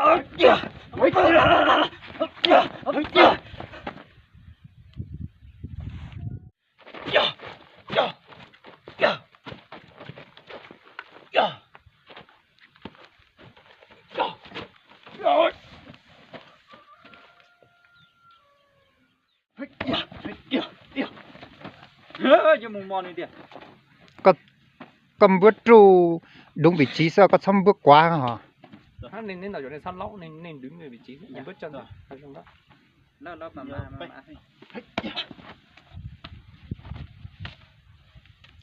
Koj, koj npuab ruj đúng vị trí xwb, koj txhob npuab kuav hos.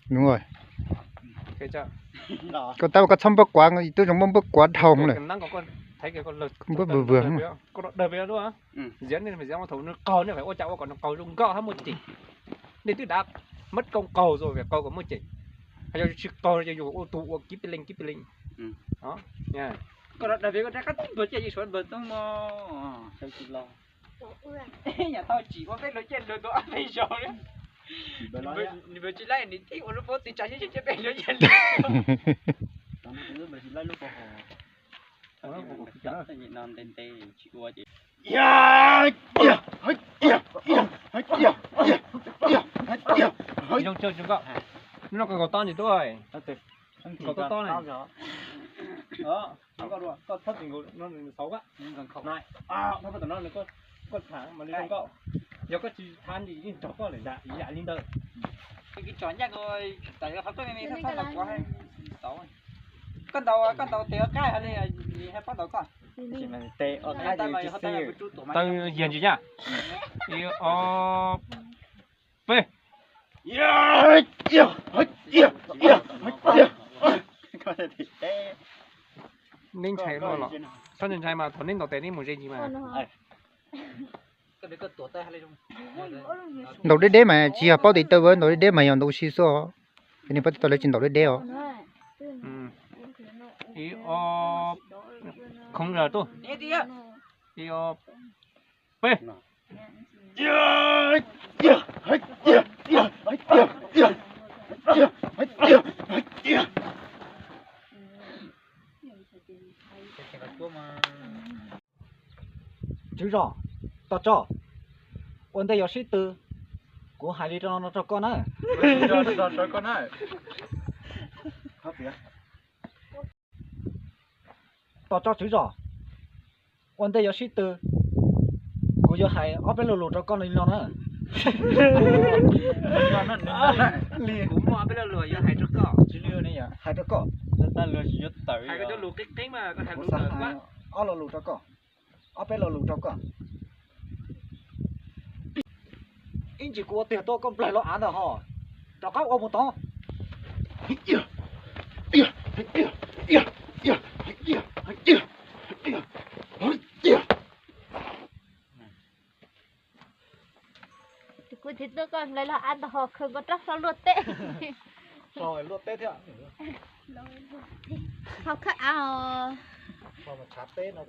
Đúng rồi. Koj tab koj txhob npuab kuav, twb zoo muab npuab kuav dhau lawm. Npuab vwg vwg. Nej twb đã mất công qaug rồi, phải qaug kom muaj ceem. Yog tsis qaug ces yus ua tus ua kib pi leej kib pi leej. Koj dag pem koj rov qab tib npawg caij yus suav npawg toob mog. Nyam tau tsim ua peb luag caij luag tus ob peb zaug li. Nws tsis laib nws thiaj ua lub pob tw tsa sib sib peb luag caij luag. Zoo tsawg zoo nkauj. Hnub no koj nkaus tob ntsis tub, nkaus tob tob na. Koj txhob txwm nkaus no, nws xauv koj. Koj tham mas li zoo nkauj. Yog koj tsis tham ces yeej nrog koj lawm ntag, ib yam li ntawd. Tso ncaj, qhov koj me me txhob txhob ntaus kuv, xauv. Koj ntaus, koj ntaus tes ua qab hais li, hais pab ntaus koj. Taw yag ntsis nyaj. Ib ob peb. Neb ntshai los, txhob ntshai mas thaum neb ntaus tes neb mus ze ntsis mas. Ntaus deb deb mas tsis yog paub tiv taw, ntaus deb deb mas yog ntaus si xwb. Ces nej paub tiv taw lawv tsis ntaus deb deb os. Ib ob, khoob zog tuaj. Ib ob peb. Tswv zos, tos tso, ua ntej yuav sib tw, kuv hais li no rau koj na. Tos tso tswv zos, ua ntej yuav sib tw, kuv yuav hais ob peb lo lus rau koj li no na. Kuv muaj ob peb lo lus yuav hais rau koj. Hais rau koj. Hais koj cov lus qeeb qeeb mas koj hais lus tawm koj. Ob lo lus rau koj. Ob peb lo lus rau koj. Ib ntsis kuv ua tiag tuaj koj nplaig los av ntag ho. Rov qab ua mus tod. Kuv tiv tuaj koj nplaig los av ntag ho, khaws nkaus rab hlau luaj teb. Luaj teb thiab. Hau khawb av os. Tshav teb no.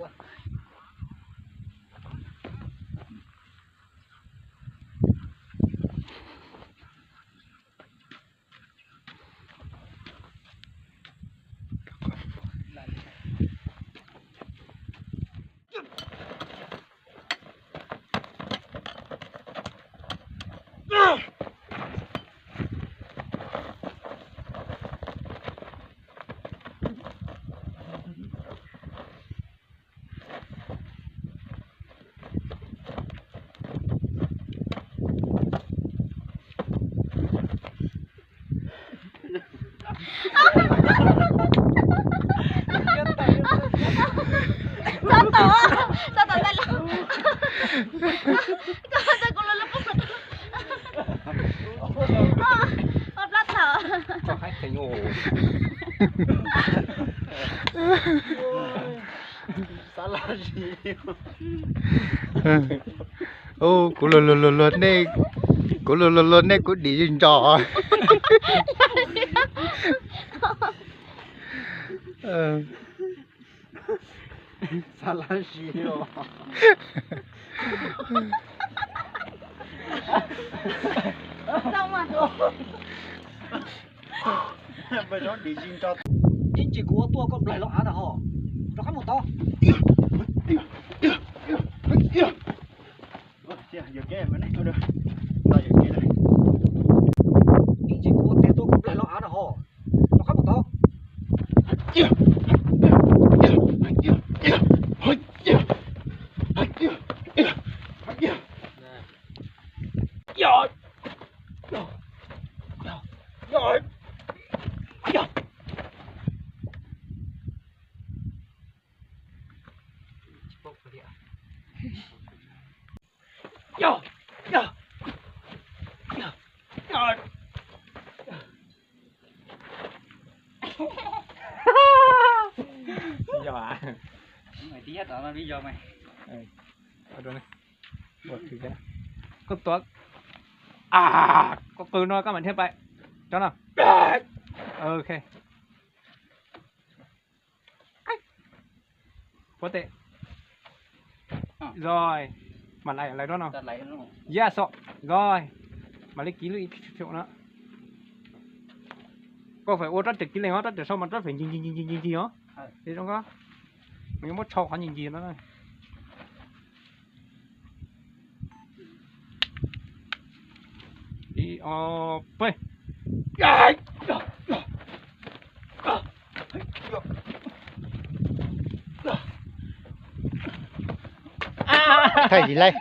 Txhob tau, txhob tau tag los. Koj txog kuv los lub pob. Ua plab thaum. Kuv luag luag luag nej, kuv luag luag luag nej kuv dim zis ntsos. Xav lab sis os. Ib ntsis kuv ua tuaj koj nplaig los av ntag ho. Rov qab mus tod. Yog a. Koj tuav, koj qw no koj mam thiaj pais. Cov no. Ok. Puab tes. Rồi. Mam lais lais rau no. Yaj xom. Rồi. Mam li kiv lub ib no. Koj fais ua rab riam kiv lees os, rab riam sau mas rab riam ncig ncig ncig ncig ncig os. Li zoo ko, nws yuav muab tshau qhov ncig ncig no. Ib ob peb. Thaij zis laij.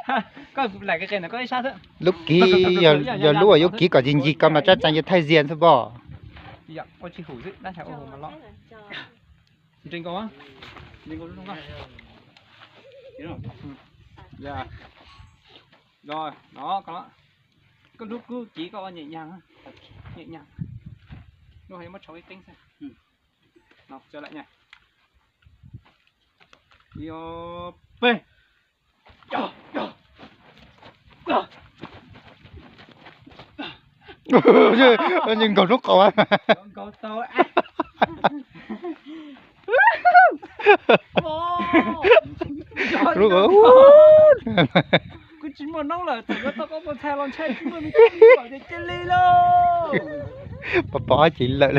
Lub kiv, yog lub uas yuav kiv kom ncig ncig ko mas tsab tsaa yuav thaij zias xwb pob. Nres nkaus, nres nkaus lub no. Rồi, đó, koj lub kub kiv koj ua nhẹ nhàng, nhẹ nhàng. Lub hais muab tshau ib teeb xwb. Nó trở lại nha. Ib ob peb. Nws nkaug lub qau. Lub qau. Kuv tsis muaj noob lawm, thaum yuav tau koj mus txhais los ntshai tsis muaj me tub me nyuam ces cia li lauj. Pov pov ces lawm.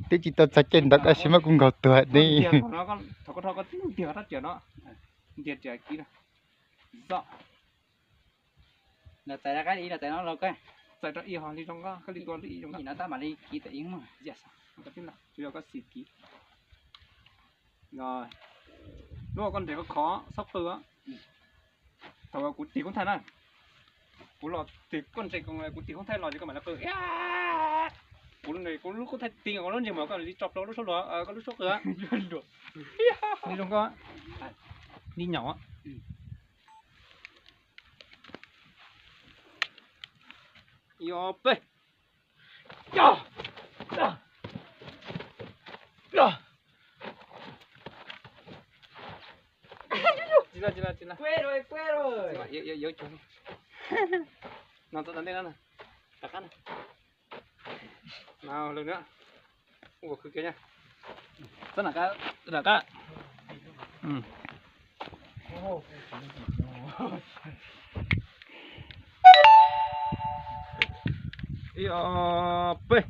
Twb tsis tau txog caij ntawd koj sim muab kuv nkaug tuag ni. Thaum koj rho koj twb ntiag rab riam no, ntiag riam kiv no. Txais rau ib ho li zoo, koj li tua li zoo, no tab mam li kiv tawm ib, tsuas yog koj xis kiv. Lub koj nres koj khov txhob qw. Thaum kuv tig koob thaij na, kuv los tig koj nres, kuv tig koob thaij los ces koj mam li qw. Kuv, kuv lub koob thaij tig, kuv lub ntsej muag koj li tso plaws lub suab luag, koj lub suab qw. Li zoo koj, li nyaum. Ib ob peb. Tsis los, tsis los, tsis los. Quê rồi, quê rồi. Tsis los, yuav, yuav, yuav cov no txog tom ntej no na. Tom qab na. No, lwm na. Ua khwv kiag na. Txog tom qab, tom qab. Ib ob peb.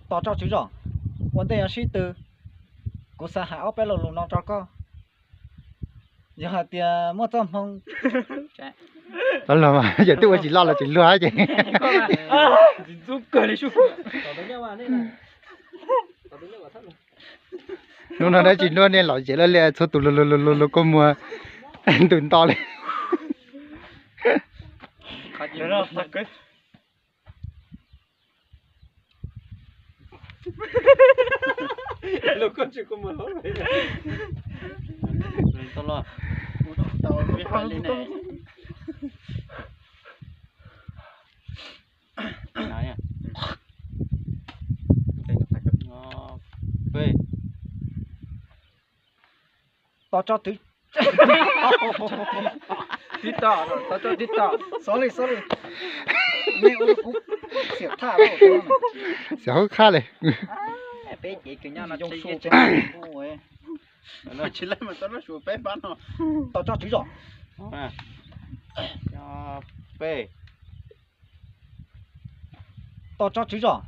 Tos tso tswv zos, ua ntej yuav sib tw, kuv xav hais ob peb lo lus no rau koj. Yog hais tias muaj txoj hmoo, los los mas yog twb ua tsis loj los tsis luag ces. Hnub no dab tsi hnub nej lom zem loj li, txhua tus luag luag luag luag kua muag ntws nto li. Tos tso twv. Tib tog, tos tso tib tog. Sorry, sorry. Nej ua kuv xiam thaj. Xiam hub qhab li. Peb ces kws nyob no zoo su. Tsis laj mas tau lub su peb pab no. Tos tso tswv zos. Peb. Tos tso tswv zos.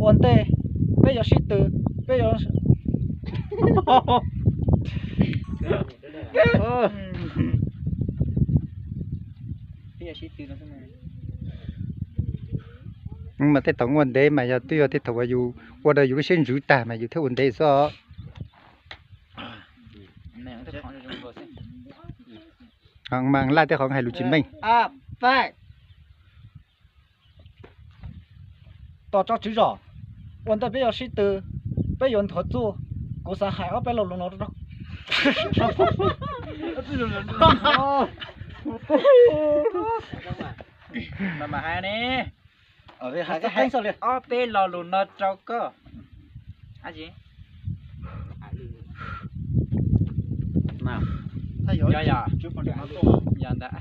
Ua ntej peb yuav sib tw, peb yuav, ua Mas tej thaum ua ntev mas yog twb yog tej thaum uas yus ua rau yus lub siab ntsws tag mas yus thiaj ua ntev xwb os. Mas laj tej qhov hais lus tsis meej. Tos tso tswv zos, ua ntej peb yuav sib tw, peb yuav nthuav txuj, kuv xav hais ob peb lo lus no rau. Mas hais ne, ob peb lo lus no rau koj. Yog, yog ntag.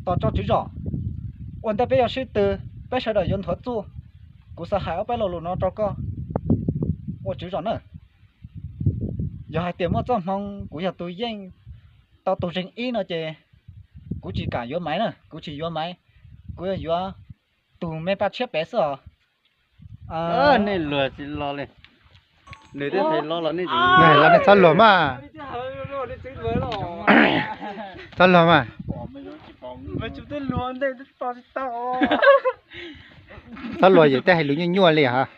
Tos tso tswv zos, ua ntej peb yuav sib tw, peb sawv daws yuav nthuav txuj, kuv xav hais ob peb lo lus no rau koj, ua tswv zos na. Yog hais tias muaj txoj hmoo kuv yog tus yeej tau tus zeeg ib no ces kuv tsis kam yuav Maiv na, kuv tsis yuav Maiv, kuv yuav yuav tus me Paj Tshiab pem xwb os. Nej luag tsis los li, nws twb hais los los nej tsis, nej txhob luag mas, txhob luag mas. Txhob luag, yawm tej hais lus nyuaj nyuaj li hos.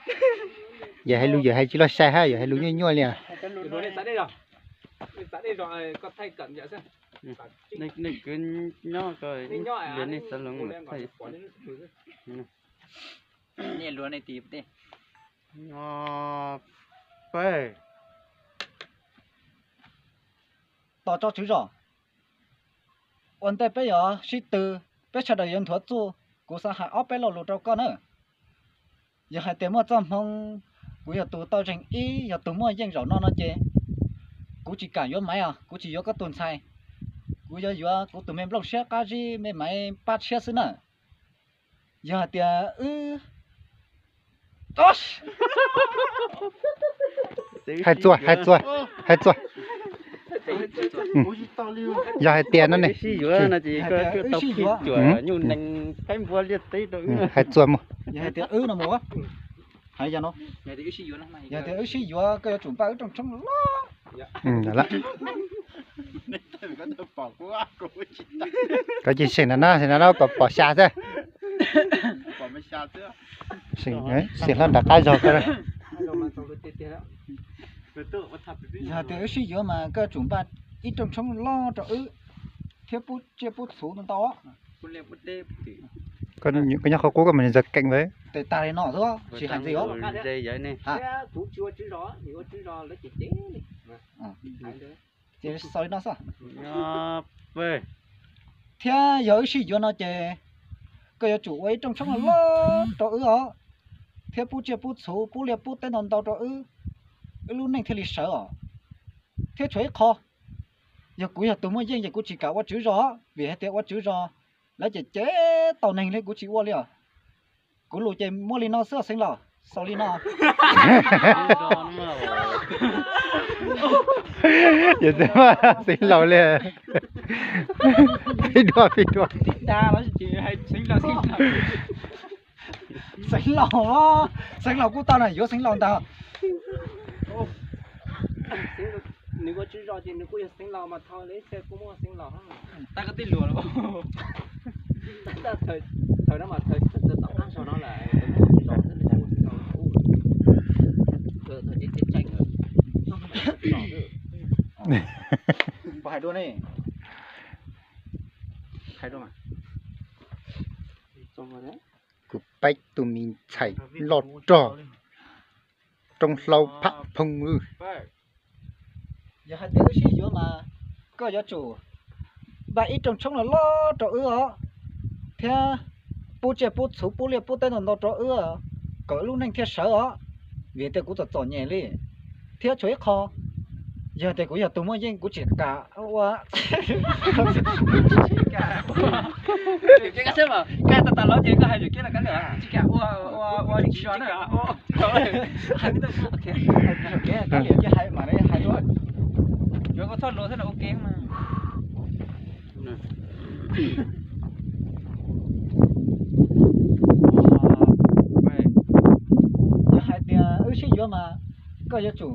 Yawm hais lus, yawm hais tsis loj sai hab, yawm hais lus nyuaj nyuaj li. Nej kwv nyob ko, nej xav luag mas thaij. Tos tso tswv zos, ua ntej peb yuav sib tw, peb sawv daws yuav nthuav txuj, kuv xav hais ob peb lo lus rau koj na. Yog hais tias muaj txoj hmoo kuv yog tus tau zeeg ib, yog tus muaj yeej zaum no no ces kuv tsis kam yuav Maiv os, kuv tsis yuav koj tus ntxhais, kuv yuav yuav kuv tus me nplooj siab qab zib me Maiv Paj Tshiab xwb na. Yog hais tias wb, hais txuas, hais txuas, hais txuas. Yog hais tias no ne, wb sib yuav, hais txuas mus. Yog hais tias wb no mus, hais yog no, yog tias wb sib yuav koj yuav tsum npaj wb rooj tshoob loj. Koj cia seem no na, seem no na kom pom xya xwb. Seem hlob nram qab zog ko. Yog tias wb sib yuav mas koj yuav tsum npaj ib rooj tshoob loj rau wb thiab pub tsiaj pub txhuv ntau ntau. Koj nyob qhov qub koj mas nws ntxaws kees ntawd. Tes tag li no xwb, tsis hais ntxiv os. Ces xaus li no xwb. Thiab yog wb sib yuav no ces koj yuav tsum ua ib rooj tshoob loj rau wb os, thiab pub tsiaj pub txhuv, pub liaj pub teb ntau ntau rau wb, wb lub neej thiaj li sawv os. Thiab tshuav ib qho, yog kuv yog tus muaj yeej ces kuv tsis kam ua tswv zos, vim hais tias ua tswv zos lawv ces cem tau neeg li, kuv tsis ua li os. Kuv lus ces muaj li no xwb Xeev Laus, xaus li no. Yog tsis muaj Xeev Laus li, pib dua pib dua. Xeev Laus, Xeev Laus kuj tau na, yuav Xeev Laus ntag. Nws ua tswv zos ces nws kuj yog Xeev Laus mas thau li xwb kuj muaj Xeev Laus. Tab koj tej luag los. Thaum no mas thaum tom qab zog no lawm, hais dua ne. Kuv peb tus me ntxhais loj rog, rooj hlaub pham phooj. Yog hais tias wb sib yuav mas koj yuav tsum npaj ib rooj tshoob loj loj rau wb os, thiab pub tsiaj pub txhuv pub liaj pub teb ntau ntau rau wb, kom wb lub neej thiaj sawv os, vim tias kuv txom txom nyem li. Thiab tshuav ib qho, yog tias kuv yog tus muaj yeej kuv tsis kam ua. Tsis kam ua, tsis kam ua, ua, ua, tsis kam ua. Hais li ntawd, hais li ntawd, hais li ntawd, hais li ntawd, hais li ntawd. Yog hais tias wb sib yuav mas koj yuav tsum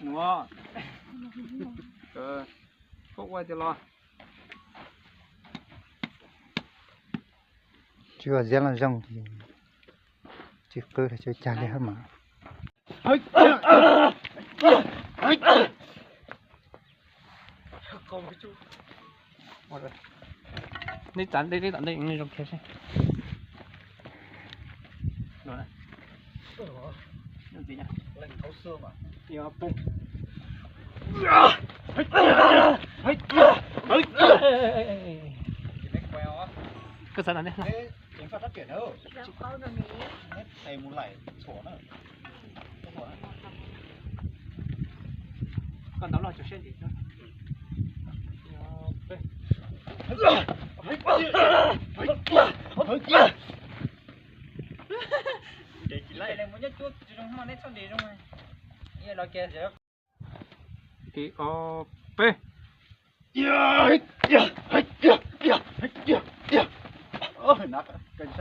Nuav. Koj ua tiag los. Tsis ua ziab los zoo, tsis qw los tsis ua cas li hab mas. Neb txav ntej, neb txav ntej zoo kiag seb. Koj txav ntawm ntej. Koj ntawv loj tso siab ntsis. Ib, ob, peb. Ib, ob, peb.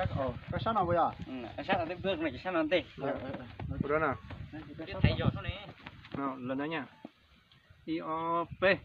Koj sab no puas yog? Sab no ntej. Ua dab na. Lawv na, ib, ob, peb.